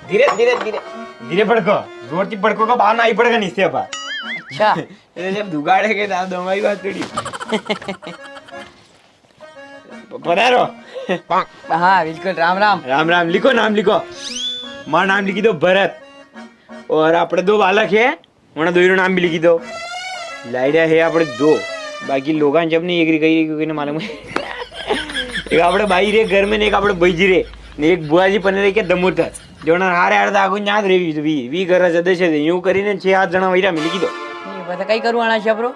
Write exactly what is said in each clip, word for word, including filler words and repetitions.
धीरे, धीरे, धीरे। धीरे पड़को, जोर ती पड़को का बाहर ना आई पड़ेगा नीचे अब। अच्छा। अरे जब दुगाड़े के ना दो, हमारी बात थोड़ी। पधारो। हाँ, बिल्कुल, राम राम। राम राम, लिखो नाम लिखो। मारो नाम लिखी दो भरत। और आपणे दो बालक है, वणा दोई रो नाम भी लिखी दो। लाड़िया है आपणे दो, बाकी लोगां जब नहीं एक री कही, क्योंकि ना मालूम है। एक आपणे बाई रे घर में, ने एक आपणे भाईजी रे, ने एक बुआ जी पने रे के दमोदर। जो ना हारे हारे दागो न्याद रे भी, भी, भी घर सदस्य थे, यूं करी ने छह आठ जना वैरा में लिखी दो। नहीं पता कई करूँ आना शब्रो।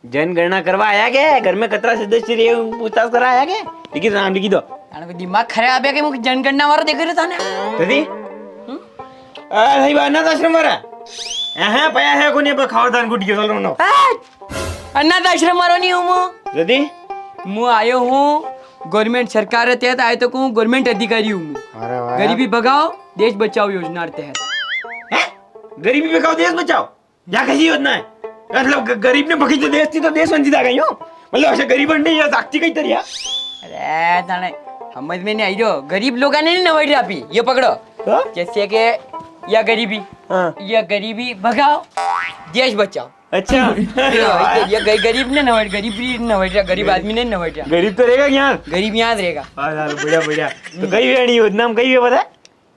जनगणना करवा आया के? घर में कतरा सदस्य रे, पूछताछ करवा आया के? लिखी दो, नाम लिखी दो। अरे कोई दिमाग खराब है के? मुझे जनगणना वाला देख रहे था ना। जदी? हम्म? आ, सही बात, अनाथ आश्रम वाला। हाँ, पया है कोनी, पर खाओ दान गुटिया, चलो ना। आ, अनाथ आश्रम वालो नहीं हूँ मु। जदी? मु आयो हूँ, गवर्नमेंट सरकार के तहत आयो तो कहूँ, गवर्नमेंट अधिकारी हूँ मु। अरे वाह यार। गरीबी भगाओ, देश बचाओ योजना के तहत। हैं? गरीबी भगाओ, देश बचाओ? या कैसी योजना है? मतलब ग-, गरीब ने भगी तो देश थी तो देश वंचित आ गई हो। मतलब ऐसे गरीब ने या जागती कई तरिया। अरे थाने समझ में नहीं आई रो, गरीब लोगा ने नहीं नवाड़ रहा अभी, ये पकड़ो। हाँ? जैसे कि या गरीबी, हाँ। या गरीबी भगाओ, देश बचाओ। अच्छा। ये, ये गई-, गरीब ने नवाड़, गरीब भी नवाड़ रहा, गरीब आदमी ने नवाड़ रहा। गरीब तो रहेगा क्या? गरीब यहाँ रहेगा। हाँ, हाँ, बढ़िया, बढ़िया। तो कई भी नहीं योजना में कई भी पता है?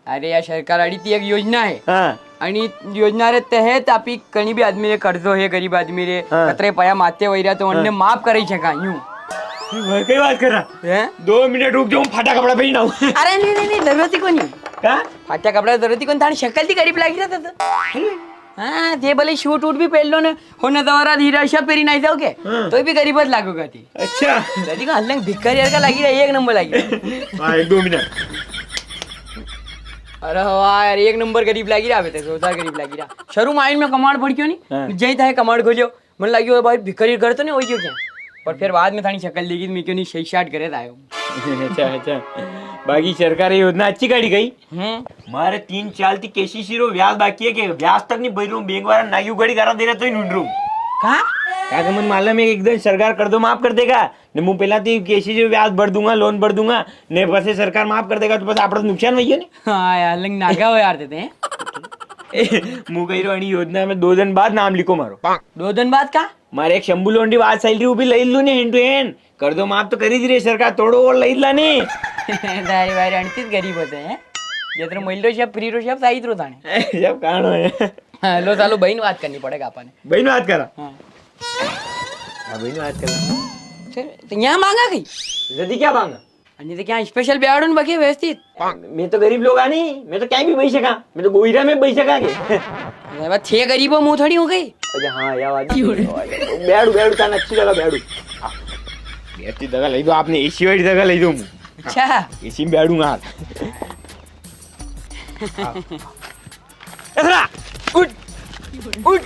अरे यार, सरकार आड़ी ती एक योजना है। हाँ। अणी योजना रे तहत आपी कणी भी आदमी रे कर्जो है, गरीब आदमी रे, हाँ। कतरे पया माते वैरा तो हाँ। उनने माफ करी सका, यूं। भाई, कई बात कर रहा? हैं? दो मिनट रुक जाओ, फाटा कपड़ा पहन आऊं। अरे नहीं, नहीं, नहीं, जरूरत ही कोनी। का? फाटा कपड़ा जरूरत ही कोनी, थारी शक्ल थी गरीब लागी रहा था तो। हाँ, थे भले सूट वूट भी पहन लो ने, होना दवारा हीरा सब पेरी नहीं जाओगे, हाँ। तो भी गरीब ज लागोगा थी। अच्छा। दादी का हल्लंग भिखारी यार का लागी रहा, एक नंबर लागी रहा। हाँ, एक दो मिनट। अरे वाह यार, एक नंबर गरीब लागी रहा, बेटे, जोरदार गरीब लागी रहा। शुरू में आइन में कमाड़ पड़ क्यों नहीं? हाँ। जय था कमाड़ खोलियो, मन लागियो भाई भिखारी घर तो नहीं हो गयो क्या? पर फिर बाद में थानी शक्ल देखी, मैं क्यों नहीं सही शाट करे आयो। अच्छा, अच्छा। बाकी सरकार योजना अच्छी काढ़ी गई। हम्म। मारे तीन साल थी केसीसी रो ब्याज बाकी है के ब्याज तक नहीं भरी रू, बैंक वाला नागी उगाड़ी गारा दे रहा तो ही ढूंढ रू। का? का के मन मालूम है एक दिन सरकार कर्जो माफ कर देगा। ने मु पहला थी केसीसी रो ब्याज भर दूंगा, लोन भर दूंगा, ने बस ये सरकार माफ कर देगा तो बस आपड़ा तो नुकसान वही है ने। हाँ यार, लंग नागा हो यार देते हैं। ए, मु कही रो अणी योजना में दो दिन बाद नाम लिखो मारो। दो दिन बाद का? मारे एक शंभू लोंडी बात चल रही, वो भी ले लू ने hand to hand। कर्जो माफ तो करी दी रे सरकार, थोड़ो और लई ला नी। दाई भाई रणतीत गरीब होते हैं। जतरो मिल रो सब फ्री रो सब साइत रो थाने। सब काणो है। हाँ, लो चालो बहन बात करनी पड़ेगा अपन। बहन बात करा। हाँ। हाँ, बहन बात करा। फिर तो यहाँ मांगा कई? जदी क्या मांगा? अन्य तो क्या स्पेशल ब्याड़ू न बके व्यवस्थित? मैं तो गरीब लोग आनी, मैं तो क्या भी बही सका, मैं तो गोईरा में बही सका के। अरे बा, थे गरीब हो, मुंह थोड़ी हो गई। अच्छा हाँ, या बात। बैठू, बैठू, तान अच्छी जगह बैठू। अच्छी जगह लई दो आपने, एसी वाली जगह लई दो मुंह। अच्छा। एसी में बैठूंगा। ऐसा, उठ, उठ,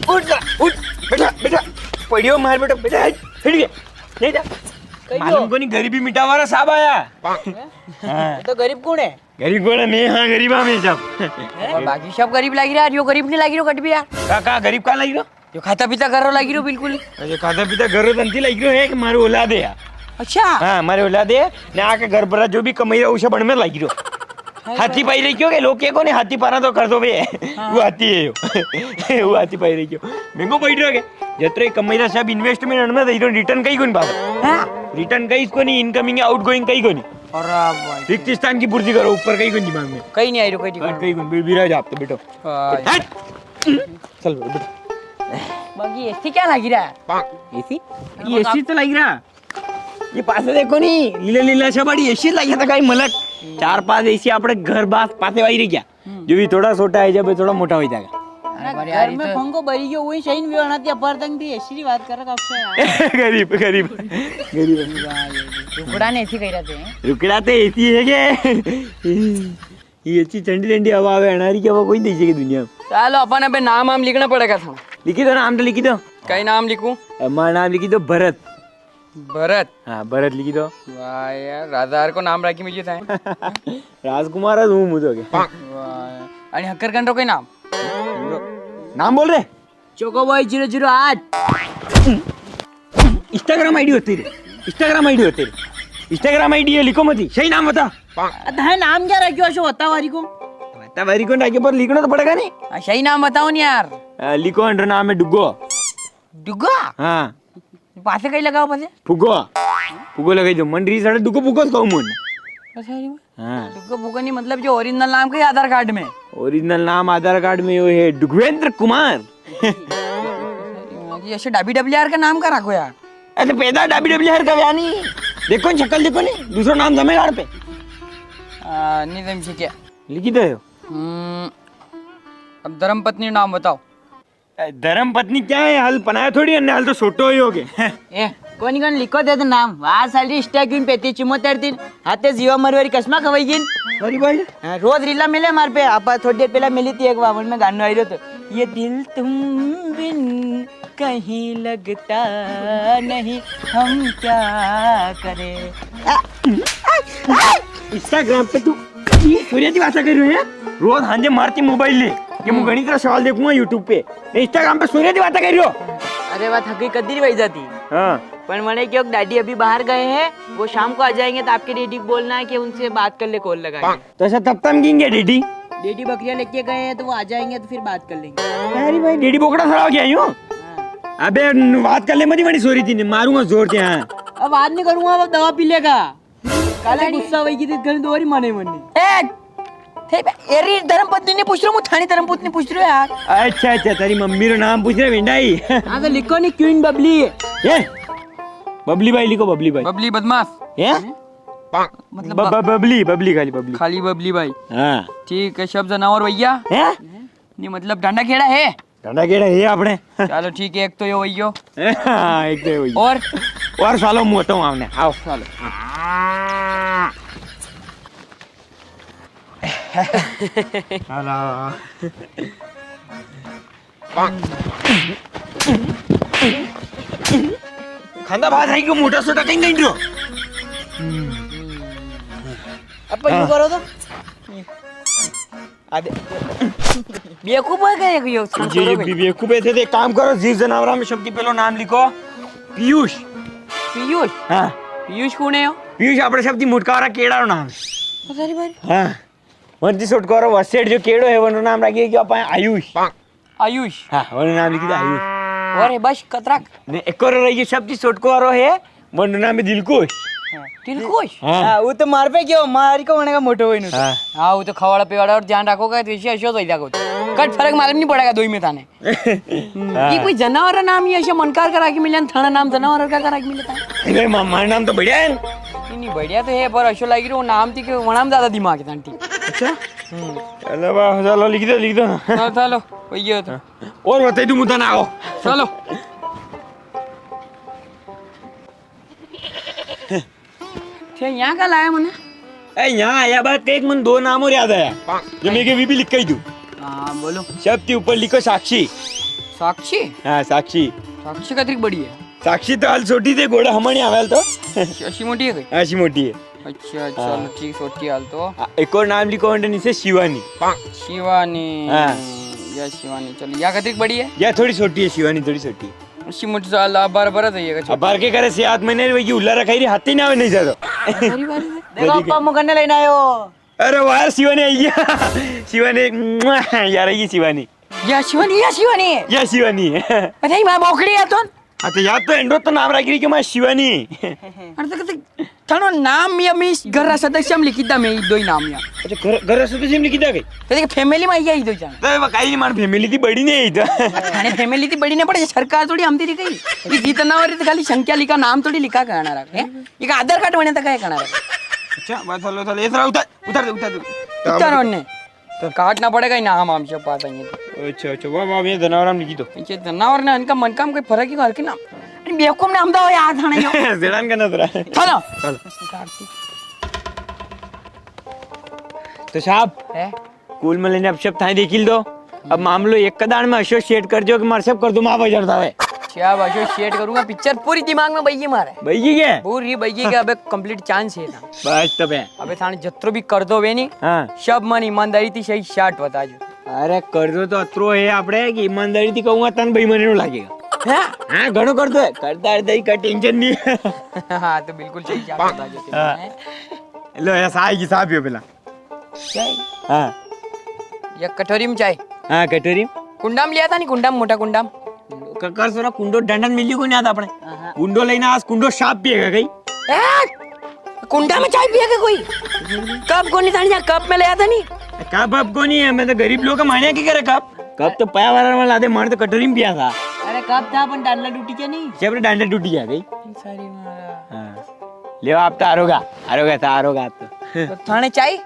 उठ, उठ, बैठा, बैठा, पड़ियो मार बेटा, बैठा, हट, हट गया, नहीं जा। कहियो। मालूम कोनी गरीबी मिटावारा साहब आया। हैं? हाँ। ये तो गरीब कौन है? गरीब कौन है? मैं, हाँ, गरीब हाँ, मैं सब। हैं? और बाकी सब गरीब लागी रहा, यो गरीब नहीं लागी रहो कट भी यार। का, का गरीब का लागी रहो? यो खाता पीता कर रहो लागी रहो बिल्कुल। अरे खाता पीता कर रहो तंती लागी रहो है कि मारो औलाद है यार। अच्छा। हाँ, मारे औलाद है। ने आके घर पर जो भी कमाई रहा उसे बन में लागी रहो। हाथी पाई रही क्यों के लोग के कोने हाथी पाना तो कर दो बे। हाँ। वो हाथी है यो। वो हाथी पाई रही क्यों? महंगो बैठ रहो के? जतरे कमाई रहा सब इन्वेस्टमेंट में दे रहो, रिटर्न कहीं कोनी बाबा। हाँ। रिटर्न कहीं इसको नहीं, इनकमिंग है, आउटगोइंग कहीं कोनी। और आप भाई। रिक्त स्थान की पूर्ति करो, ऊपर कहीं कोनी दिमाग में। कहीं नहीं आई रहो, कहीं दिमाग में। कहीं कोनी, बि-, बिराज आप तो बैठो। हाँ। हट। चल बैठो। बाकी एसी क्या लागी रहा है? एसी? ये एसी तो लागी रहा। ये पासे देखो नी, लीला लीला छबाड़ी एसी लागी था काई मलक। चार पांच एसी आपणे घर बास पासे वाई रही क्या? हम्म। जो भी थोड़ा छोटा है, जब थोड़ा मोटा हो जाएगा। अरे घर में तो पंखो भरी गयो, वही सही नहीं होना थी, अपर तंग थी, एसी की बात कर रहा कब से यार। गरीब, गरीब, गरीब। रुकड़ा ने एसी कह रहे थे। रुकड़ा तो एसी है के? ये अच्छी ठंडी ठंडी हवा आवे, अनारी की हवा कोई नहीं देखे दुनिया में। चलो, अपन अबे नाम वाम लिखना पड़ेगा था। लिखी दो, नाम तो लिखी दो। कई नाम लिखूं? अ, मारा नाम लिखी दो भरत। भरत? हाँ, भरत लिखी दो। वाह यार, राजा को नाम राखी मुझे था। राजकुमार है, हूँ मुझे के। वाह यार। अरे हक्कर कंट्रो के नाम? नाम बोल रहे? चोको बॉय जीरो जीरो आठ। Instagram आईडी होती रे, Instagram आईडी होती रे, Instagram आईडी है, लिखो मती, सही नाम बता। अरे नाम क्या रखियो असो बता वारी को? तब हरी कौन आगे पर लिखना तो पड़ेगा नी। हाँ, सही नाम बताओ नी यार। आ, लिखो, अंडर नाम है डुगो। डुगो? हाँ। पासे कहीं लगाओ पासे। फुगो। फुगो लगाई दो। मन री साढ़े डुगो फुगो तो कहूँ मन। अच्छा, ये हाँ। डुगो फुगो नी, मतलब जो ओरिजिनल नाम के आधार कार्ड में। ओरिजिनल नाम आधार कार्ड में यो है डुगवेंद्र कुमार। ये ऐसे डब्ल्यू डब्ल्यू आर का नाम का रखो यार। अरे पैदा डब्ल्यू डब्ल्यू आर का व्या नी। देखो नी, शक्ल देखो नी, दूसरो नाम जमे गाड़ पे। आ, नी जम सके। लिखी दो यो। हम्म, अब धर्म पत्नी नाम बताओ। ए, धर्म पत्नी क्या है? हाल पनाया थोड़ी है, हाल तो छोटो ही हो गए। ए, कोनी कोनी लिखो दे तो नाम। वाह, साली इंस्टा क्यों पे थी चुमो तेरे दिन? हाथे जीवा मरवारी कसमा खवाई गिन। अरे भाई। हाँ, रोज रीला मिले मार पे। आपा थोड़ी देर पहला मिली थी एक बार, उनमें गानो आई रहो तो, ये दिल तुम बिन कहीं लगता नहीं, हम क्या करें। इंस्टाग्राम पे तू ये सूर्या की बात कर रहे हैं? रोज हांजे मारती मोबाइल ले कि मैं हम्म। घणी तरह सवाल देखूंगा YouTube पे। मैं इंस्टाग्राम पे सूर्या की बात कर रहे हो? अरे, बात हकी कदी नी वही जाती। हाँ। पण मने क्यों, दादी अभी बाहर गए हैं, वो शाम को आ जाएंगे, तो आपके डैडी को बोलना है कि उनसे बात कर ले, कॉल लगाएंगे। तो ऐसा तब तम किंगे डैडी? डैडी बकरियां लेके गए हैं, तो वो आ जाएंगे, तो फिर बात कर लेंगे। अरे भाई, डैडी बोकड़ा सराव के आई हूँ। हाँ। अबे, न-, बात कर ले, मती बड़ी सोरी थी, ने मारूंगा जोर से, हाँ। अब बात नी करूंगा, अब दवा पी लेगा। काले गुस्सा वही की थी, घर दो ही माने मन्ने। ए, थे बे, एरी धर्म पत्नी नी पूछ रहा, मैं थानी धर्म पत्नी पूछ रहा यार। अच्छा, अच्छा, तेरी मम्मी रो नाम पूछ रहे, भिंडाई। हाँ, तो लिखो नी, क्वीन बबली। ए, बबली बाई लिखो, बबली बाई। बबली बदमाश। हैं? मतलब ब-, ब-, बबली, बबली, खाली बबली। खाली बबली बाई। हाँ। ठीक है, सब जनावर भैया। हैं? नी, मतलब ढांडा खेड़ा है? ढांडा खेड़ा है आपने। चलो ठीक है, एक तो यो वही हो। हाँ, एक तो यो वही। और? और सालो मोटो हमने, आओ। चलो। खांदा बाज आई क्यों मोटा सोटा कहीं कहीं रहो। अब यूं करो तो। आदे। बेवकूफ है क्या ये? ये बे-, बेवकूफ है, तो एक काम करो, जीव जनावरा में सबसे पहलो नाम लिखो, पीयूष। पीयूष? हाँ। पीयूष कौन है यो? पीयूष आपणे सबसे मोटका वाला केड़ा रो नाम है। अरे भाई। हाँ। वंती छुटकारो वसेट जो केड़ो है, वनो नाम रखिए कि अपन आयुष। आयुष। हाँ, वनो नाम लिखी दो आयुष। और है बस कतराक? ने, एक और रही, सबसे छुटकारो है, वनो नाम है दिलकुश। हाँ, दिलकुश? हाँ। हाँ, वो तो मार पे क्यों, मार को होने का मोटो होई नु। हाँ। हाँ, वो तो खवाड़ा पिवाड़ा और ध्यान रखोगा, तो इसे अशोक हो जाएगा। कट फर्क मालूम नी पड़ेगा दोई में थाने। हाँ। ये कोई जनावर रा नाम ही ऐसे मनकार करा के मिले, थाना नाम जनावर का करा के मिले था। अरे मा-, मारा नाम तो बढ़िया है। नी, नी, बढ़िया तो है, पर अशो लागी रो नाम थी कि वणाम ज्यादा दिमाग है थांटी। अच्छा? हम्म। चलो बा, चलो लिख दो, लिख दो। हाँ, चलो, वही है तो। हाँ। और बताई दूं मुद्दा ना आओ। चलो। थे यहाँ का लाया मने? ए, यहाँ आया बाद कई मन दो नाम और याद आया। जो मैं के वी भी लिख के ही दूं। हाँ, बोलो। सबसे ऊपर लिखो साक्षी। साक्षी? हाँ, साक्षी। साक्षी कतरीक बड़ी है? साक्षी तो हाल छोटी थे, गोड़ा हमारे आवे हाल तो। अशी मोटी है कई? अशी मोटी है। अच्छा, अच्छा, हाँ। चलो ठीक, छोटी हाल तो। हाँ, एक और नाम लिखो अंडे नीचे, शिवानी। शिवानी। हाँ। या शिवानी, चलो, या कतरीक बड़ी है? या थोड़ी छोटी है, शिवानी थोड़ी छोटी है। अशी मोटी तो हाल, अबार बरस है ये का। अबार के करे, से आठ महीने री वई, उल्ला रखाई री, हाथी ना आवे नी जातो। अरे बाप रे। देखो, देखो। अप्पा मुकन्ने लेने आयो। अरे वाह, शिवानी आई गया। शिवानी, यार, ये शिवानी। या शिवानी, या शिवानी। या शिवानी। अरे, मां बोकड़ी है तो। हाँ, तो यार, तो एंडो तो नाम रख रही कि मां शिवानी। अरे, तो कहते, थानो नाम या मैं इस घर रा सदस्य में लिखी दा, मैं दो ही नाम या। अच्छा, घर, घर रा सदस्य में लिखी दा गई? तो देख, फैमिली में आई गई दो जन। तो वो कई नी, मार फैमिली थी बड़ी नी आई तो। थाने फैमिली थी बड़ी नी पड़े, सरकार थोड़ी हम तेरी गई। ये जीतना और तो खाली संख्या लिखा, नाम थोड़ी लिखा, कहना रख, हैं? ये का आधार कार्ड बने तक है, कहना रख। अच्छा, बस, चलो, चलो, इधर उतार, उतार दे, उतार दे। उतार और ने। तो काटना पड़ेगा ही ना, हम, हम सब पास आएंगे तो। अच्छा, अच्छा, वाह, वाह, ये जनावर हम लिखी दो। ये जनावर ने इनका मन का हम कोई फर्क ही कर के ना। अरे बेवकूफ ने हम तो यार थाने जो। जेड़ान का नजर है। चलो। चलो। तो साहब, हैं? कुल मिलाने अब सब थाई देखी दो। अब मामलो एक कदान में अशोक सेट कर दो कि मार सब कर दो, मां बजर था। क्या भाई, अशोक सेट करूंगा, पिक्चर पूरी दिमाग में बई गी मारे। बई गी क्या? पूरी बई गी क्या, अबे complete chance है था। बस तो बे। अबे थाने जतरो भी कर दो बे नी, हाँ। सब मन ईमानदारी थी सही shot बता जो। अरे कर दो तो अतरो है आपड़े कि ईमानदारी थी कहूंगा तन बेईमानी नो लागेगा। हाँ? हाँ, घणो कर दो है। करता है, का tension नी। हाँ, तो बिल्कुल सही shot बता जो हाँ। तुमने। लो, ऐसा आएगी साहब, यो पेला। क्या है? हाँ। एक कटोरी में चाय। हाँ, कटोरी में। कुंडा में लिया था नी, कुंडा में, मोटा कुंडा में। क-, कर सोरा, कुंडो डंडन मिली को नी आता अपने। हाँ। कुंडो लेना, आज कुंडो साफ पिएगा कई। ए, कुंडा में चाय पिएगा कोई? कप कोनी था नी, कप में ले आता नी। कप अब कोनी है, मैं तो गरीब लोग का मानिया की करे कप। कप तो पया वाला में लादे, माने तो कटोरी में पिया था। अरे कप था, पण डांडा टूटी क्या नी? जब डांडा टूटी गया कई। सारी मारा। हाँ। ले आप तो आरोगा, आरोगा था, आरोगा आप तो। तो थाने चाय?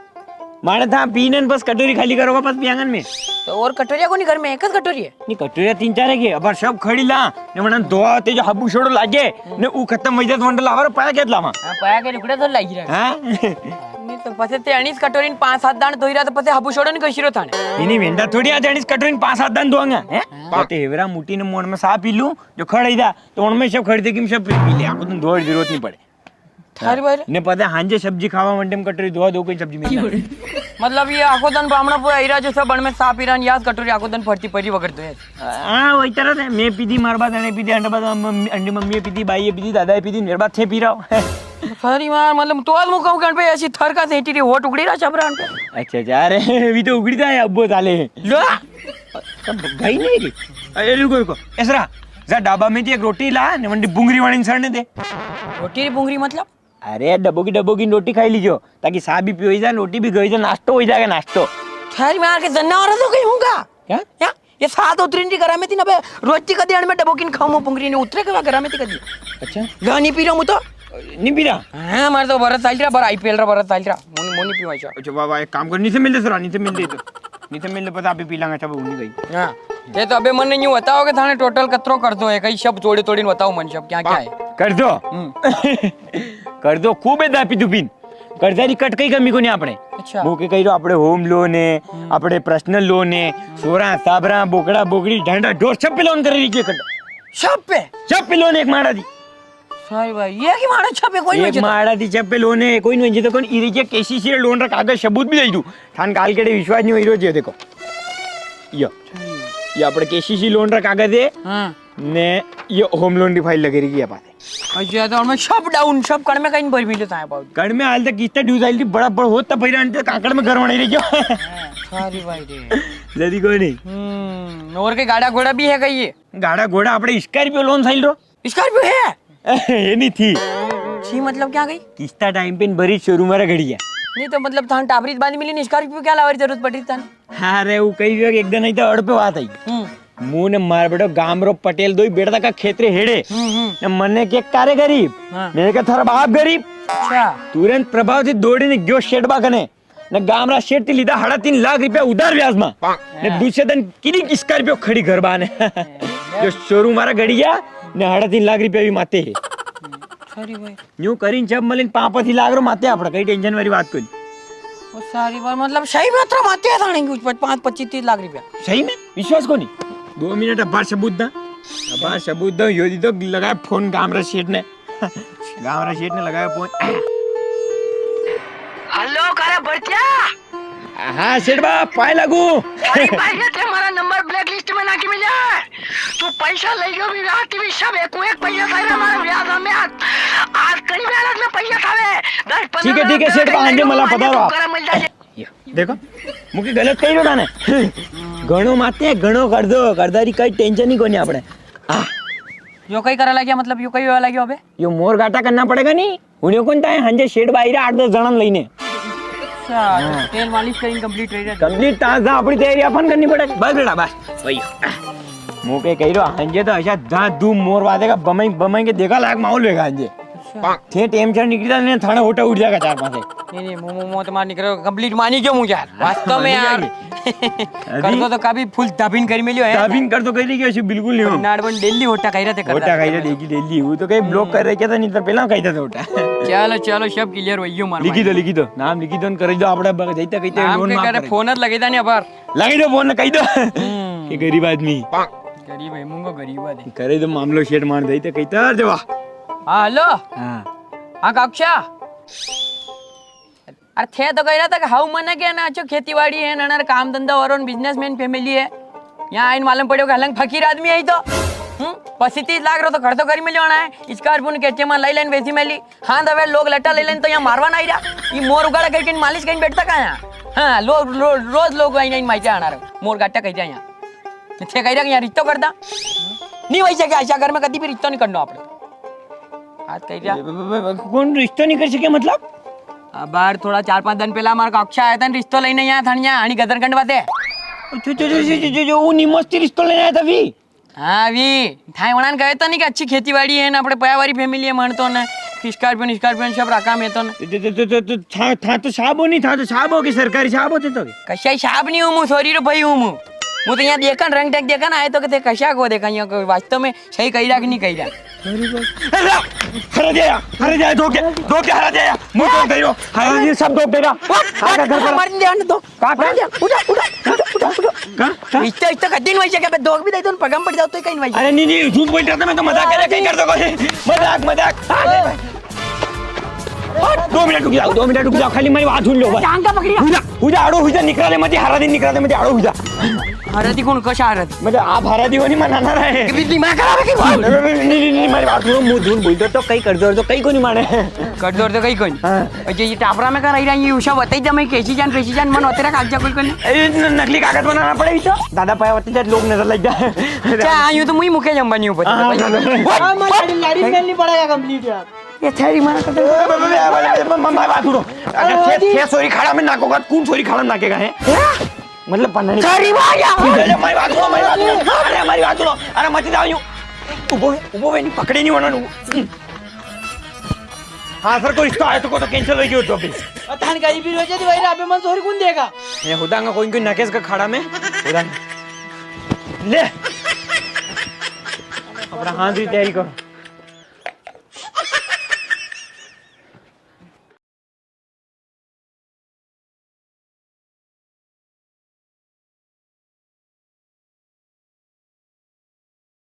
माने था पीने ने बस कटोरी खाली करोगा बस पियांगन में। तो और कटोरिया कोनी घर में, एक ज कटोरी है। नी, कटोरिया तीन चार है के, अबार सब खड़ी ला, ने मने दो आते जो हाबू छोड़ो लागे, ने ऊ खत्म हो जाए तो वंडे लावा रे, पाया क्या लावा? हाँ, पाया के टुकड़ा तो लागी रहा। हाँ? नी तो पसे ते अणीस कटोरी ने पांच सात दान धोई रहा तो पसे हाबू छोड़ो नी कशी रो थाने। नी, नी, वेंडा थोड़ी आज अणीस कटोरी ने पांच सात दान धोवांगा, हैं? हाँ। ते हेवरा मुट्ठी ने मोड़ में सा पी लूं, जो खड़ी जा, तो उनमें सब खड़ी दे कि सब पी, पी ले, आपको तुम धोवा की जरूरत नी पड़े। थारी बार। ने पता है, हांजे सब्जी खावा वंटे में कटोरी धोवा दो, कोई सब्जी मिल जाए। मतलब, ये आखो दन बामणा पूरा हीरा जो सब बन में साफ हीरा, याद कटोरी आखो दन फरती परी वगैरह दो है। हाँ, वही तरह से। मैं पीधी, मार बात अणे पीधी, अंडे बात मम्मी, अंडी मम्मी पीधी, बाई पीधी, दादा पीधी, मेरे बात थे पी रहा हूँ। सारी मार, मतलब, तो आज मुकाऊ कण पे ऐसी थर का सेंटी रे, होट उगड़ी रहा छबरान पे। अच्छा, जा रहे हैं, अभी तो उगड़ी जाए, अब वो साले। लो। सब गई नहीं री। अरे, रुको, रुको। ऐसा रहा, जा डाबा में थी एक रोटी ला, ने वंडी बुंगरी वाली ने सरने दे। रोटी री बुंगरी मतलब? अरे, डब्बो की, डब्बो की रोटी खाई लीजो, ताकि सा भी पियो ही जा, रोटी भी गई जा, नाश्तो हो जाएगा, नाश्तो। थारी मार के जनावर तो कहीं हूँगा। क्या? क्या? ये सात उतरी नी घरा में थी ना बे, रोटी कदी अण में डब्बो की नी खाऊं, बुंगरी नी उतरे के घरा में थी कदी। अच्छा। लो, नी पी रहा हूँ तो। नी पी रहा? हाँ, मारे तो भरत साल रहा, भर आईपीएल रहा, भरत साल रहा। मोनी, मोनी पीवा चाह। अच्छा, वाह, वाह, एक काम कर, नीचे मिल दे सरा, नीचे मिल दे तो। नीचे मिल दे, पता अभी पी लांगा, अच्छा, वो नहीं गई। हाँ। ये तो अबे मने यूं बताओ कि थाने टोटल कतरो कर्जो है, कई सब जोड़े तोड़ीन बताओ मन सब क्या क्या है। कर्जो? हम्म। कर्जो खूब है दापी दुपीन। कर्जा री कट कई कमी कोनी आपणे। अच्छा। वो के कही रो आपणे होम लोन है, हम्म। आपणे पर्सनल लोन है, हम्म। सोरा, साबरा, बोकड़ा, बोकड़ी, ढांडा, ढोर सब पे लोन करे रही है। सब पे? सब पे लोन एक माड़ा दी। सही भाई, ये की माड़ा छपे कोई एक नहीं माड़ा दी छपे लोन है, कोई नहीं तो कौन इरी के केसीसी रे लोन रा कागज सबूत भी दे दू। थान काल केड़े विश्वास नहीं हो जे देखो। यो। ये आपणे केसीसी लोन रा कागज है। हाँ। ने ये होम लोन री फाइल लगे रही है पासे। अच्छा, तो हमें सब डाउन, सब कण में कहीं भर मिले था बाबू। कण में हाल तक किस्ता ड्यू साइल थी, बड़ा बड़ा होता भैरा अंत काकड़ में घर बनाई रही क्यों? हाँ, सारी भाई रे। जदी कोई नहीं। हम्म, और के गाड़ा घोड़ा भी है कहीं ये? गाड़ा घोड़ा आपणे स्कॉर्पियो लोन साइल रो। स्कॉर्पियो है? ये नहीं थी। छी मतलब क्या गई? किस्ता टाइम पे भरी शोरूम वाला घड़ी है। नहीं तो मतलब थान टापरी बांध मिली नहीं, स्कॉर्पियो क्या लावा री जरूरत पड़ रही थान? अरे वो कही भी एक दिन नहीं तो अड़ पे बात आई। हम्म। मुंह ने मार बेटो गाम रो पटेल दो ही बेटा का खेतरे हेड़े। हम्म, हम्म। ने मने के कारे गरीब? हाँ। मैंने कहा थारा बाप गरीब। अच्छा। तुरंत प्रभाव थी दौड़ी ने गयो शेठ बा कने। ने गाम रा सेठ थी लीधा हाड़ा तीन लाख रुपया उधार ब्याज में। ने हाँ। दूसरे दिन किरी स्कॉर्पियो खड़ी घर बाने। जो शोरूम वाला घड़ी गया, ने हाड़ा तीन लाख रुपया भी माते है। सॉरी भाई। न्यू करीन जब मलिन पापा थी लाग रो माते आपड़ा, कई टेंशन वाली बात कोनी। ओ सॉरी भाई, मतलब सही में अतरा माते है थाने की पाँच, पच्चीस, तीस लाख रुपया। सही में? विश्वास कोनी? दो मिनट अबार सबूत दा। अबार सबूत दा, यो दी तो लगाया फोन गाम रा सेठ ने। गाम रा सेठ ने लगाया फोन। हेलो, करे बड़किया? हाँ सेठ बा, पाए लागू। अरे भाई, ये ते हमारा नंबर ब्लैक लिस्ट में नाकी मिला है। तू पैसा ले गयो भी रात भी सब एक एक पैसा था रे हमारा ब्याज में आज। आज कई ब्याज में पैसा था रे। दस पन्द्रह ठीक है, ठीक है, सेठ बा, आंजे मला पधारो आप। करे मिल जाए। ये, देखो, मुके गलत कही रहा ने। घणो माते, घणो कर दो, करदारी कई टेंशन ही कोनी आपणे। आ। यो कई करा लाग्या, मतलब यो कई होवा लाग्यो अबे? यो मोर घाटा करना पड़ेगा नी। हुण्यो कोनी ताए, हांजे सेठ बा आई रा आठ दस जणा ने लईने। अच्छा, तो हाँ। तेल मालिश करीन कंप्लीट रही रहा। कंप्लीट ताजा अपनी तैयारी अपन करनी पड़ेगी। बस बेटा, बस। वही। मुके कही रो, हांजे तो ऐसा धा धूम मोर वादेगा, बमाई, बमाई के देखा लायक माहौल होगा हांजे। अच्छा। थे टेम से निकली था, ने थाने होटा उड़ जाएगा चार पांच। नहीं, नहीं, मो, मो, मो तो मार निकलो, कंप्लीट मानी क्यों मुझे यार? वास्तव में यार। अभी? कर दो तो कभी फुल दाबिन करी मिलियो है। दाबिन कर दो करी कि ऐसे बिल्कुल नहीं हो। नाड़ बन डेली होटा खाई रहे थे, कर होटा दो। खाई रहे, डेली, डेली। वो तो कहीं ब्लॉक कर रहे, क्या था, नहीं तो पहला खाई था होटा। चलो, चलो, सब क्लियर वही हो, मार लिखी दो, मार। लिखी दो, नाम लिखी दो, कर दो, आपड़ा बग जाता, कहते नाम लोन के माफ करे, कर। फोन लगे था नहीं अबार। लगे दो फोन, कही दो। हम्म। ये गरीब आदमी। गरीब है, मूंगो गरीब है। करे तो मामलो सेट मार दे, तो कहता, "अरे वाह।" हाँ, हेलो। हाँ। हाँ, काक्षा। अरे थे तो कही रहा था कि हाउ मने के ना, अच्छो खेती बाड़ी है ना, ना काम धंधा और बिजनेसमैन फैमिली है। यहाँ आइन मालूम पड़ो कि हलंग फकीर आदमी है ही तो। हम्म, पसी तीस लाख रो तो खर्चो करी मिलवाना है। स्कॉर्पियो ने कैचे में लाई लाइन वैसी मिली। हाँ, दबे लोग लट्टा ले लेन तो यहाँ मारवा ना आई रहा। ये मोर उगाड़ा करके मालिश कहीं बैठता कहाँ यहाँ? हाँ, लो, लो, रोज लोग आई नहीं माइजा आना रे। मोर गाटा कह जाए यहाँ। थे कह रहा कि यहाँ रिश्तो कर दा। नहीं वही सके, ऐसा घर में कभी भी रिश्तो नहीं करना आपने। आज कह रहा। ए, ब-, ब-, ब-, कौन रिश्तो नहीं कर सके मतलब? अबार थोड़ा चार पांच दिन पहला हमारा काक्षा आया था न, रिश्तो लेने यहाँ थानिया, आनी गदरगंड बाते। जो, जो, जो, वो निमस्ती रिश्तो लेने आया था भी। हाँ, वी, थाई वणान कहे तो नहीं कि अच्छी खेती बाड़ी है ना, अपने पयावारी family है, मन तो ना, Scorpio, Scorpio सब रखा में तो ना। तो, तो, तो, तो, तो, था, था तो साहब हो नहीं, था तो साहब हो कि सरकारी साहब होते तो। कशाई साहब नहीं हूँ, मु सोरी रो भाई हूँ मु। मु तो यहाँ देखन, रंग ढंग देखन आए तो कहते कशा को देखा, यहाँ कोई वास्तव में सही कही रहा कि नहीं कही रहा। अरे, हरा जाया, हरा जाया, धोके, धोके हरा जाया, मु धोक दे रहा, हरा जाया, सब धोक दे रहा। हरा घर पर। मर जाने दो। का, का? उठा, उठा, उठा, उठा, उठा। का, का? इतना, इतना कठिन वही जगह पे दोग भी दे दो, पगम पड़ जाओ तो ही कहीं वही। अरे नहीं, नहीं, झूठ बोल रहा था, मैं तो मजाक कर रहा, कहीं कर दो कोई। मजाक, मजाक। आ, नहीं, भाई। दो मिनट रुक जाओ, दो मिनट रुक जाओ, खाली मेरी बात सुन लो बस। टांग का पकड़ी? हुई जा, हुई जा, आड़ो हुई जा, निकरा दे मती, हरा दिन निकरा दे मती, आड़ो हुई जा। हरा दी कौन, कशा हरा दी? मतलब आप हरा दी को नहीं मनाना रहे। कि दिमाग खराब है कि कौन? नहीं, नहीं, नहीं, नहीं, मेरी बात सुनो, मुंह धुन बोल दो तो कहीं कर दो तो कहीं को नहीं माने। कर दो तो कहीं को नहीं। हाँ। अच्छा, ये टापरा में कर रही रही, ये उषा बताई जा, मैं कैसी जान, कैसी जान, मन होते रहा, कागजा कोई कोनी। ए, न-, नकली कागज बनाना पड़े तो। दादा पाया होते जब लोग नजर लग जाए। अच्छा, हाँ, यूं तो मुई मुकेश अंबानी ऊपर। हाँ, हाँ, हाँ। हाँ, मैं लाड़ी, लाड़ी में नहीं पड़ेगा complete यार। ये थेरी मार कर दे। ए, ब-, ब-, ब-, ब-, ब-, ब-, मैं बात सुनो। अगर अरे, थे, जी। थे सोरी खाड़ा में नाको का, कौन सोरी खाड़ा में नाकेगा है? हाँ? मतलब पन्ना नहीं। सोरी मार या। अरे, हमारी बात सुनो, हमारी बात सुनो। अरे, हमारी बात सुनो। अरे, मत जाओ यूं। उबो, उबो, नहीं पकड़े नहीं होना। हाँ सर, कोई रिश्ता आयो तो को तो cancel हो गयो तो भी। अ, थान गरीबी रोजे दी वही राबे मन सोरी कौन देगा? ये हुदांगा कोई, कोई नकेश का खाड़ा में। हुदांगा। ले। अपना हाथ की तैयारी करो।